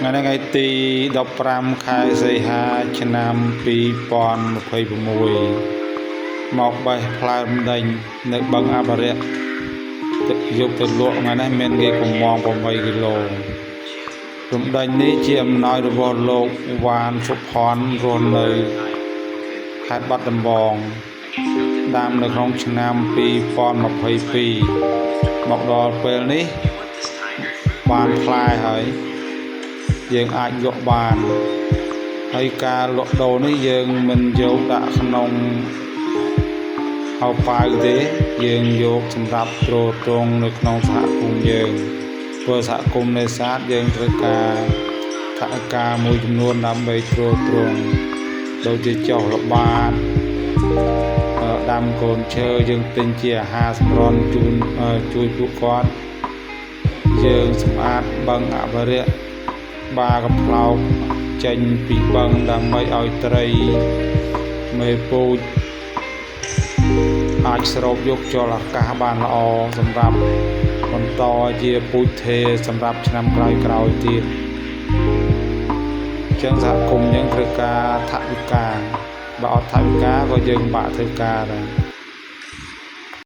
ថ្ងៃនេះថ្ងៃទី15ខែសីហាឆ្នាំ2026មកបេះផ្លែរំដេញនៅបឹងអភិរក្សទឹកយកទៅលក់ថ្ងៃនេះមានគេកំង8គីឡូរំដេញនេះជាអំណោយរបស់លោកវ៉ានសុផនរស់នៅខេត្តបាត់ដំបងដាំនៅក្នុងឆ្នាំ2022មកដល់ពេលនេះបានផ្លែហើយយើងអាចលក់បានហើយការលក់ដូរនេះយើងមិនយកដាក់ក្នុងហោប៉ៅទេយើងយកសម្រាប់ទ្រទ្រង់នៅក្នុងសហគមន៍យើងព្រោះសហគមន៍នេសាទយើងត្រូវការថវិកាមួយចំនួនដើម្បីទ្រទ្រង់ដូចជាចុះល្បាតដាំកូនឈើយើងទិញជាអាហារសម្រន់ជូនជួយពួកគាត់យើងសម្អាតបឹងអភិរក្សបាកំប្លោកចេញពីបឹងដើម្បីឲ្យត្រីមេពូជអាចស្រូបយកខ្យល់អាកាសបានល្អសម្រាប់បន្តជាពូជថេសម្រាប់ឆ្នាំក្រោយៗទៀតអញ្ចឹងសហគមន៍យើងត្រូវការថវិកាបើអត់ថវិកាក៏យើងបាក់ធ្វើការដែរ។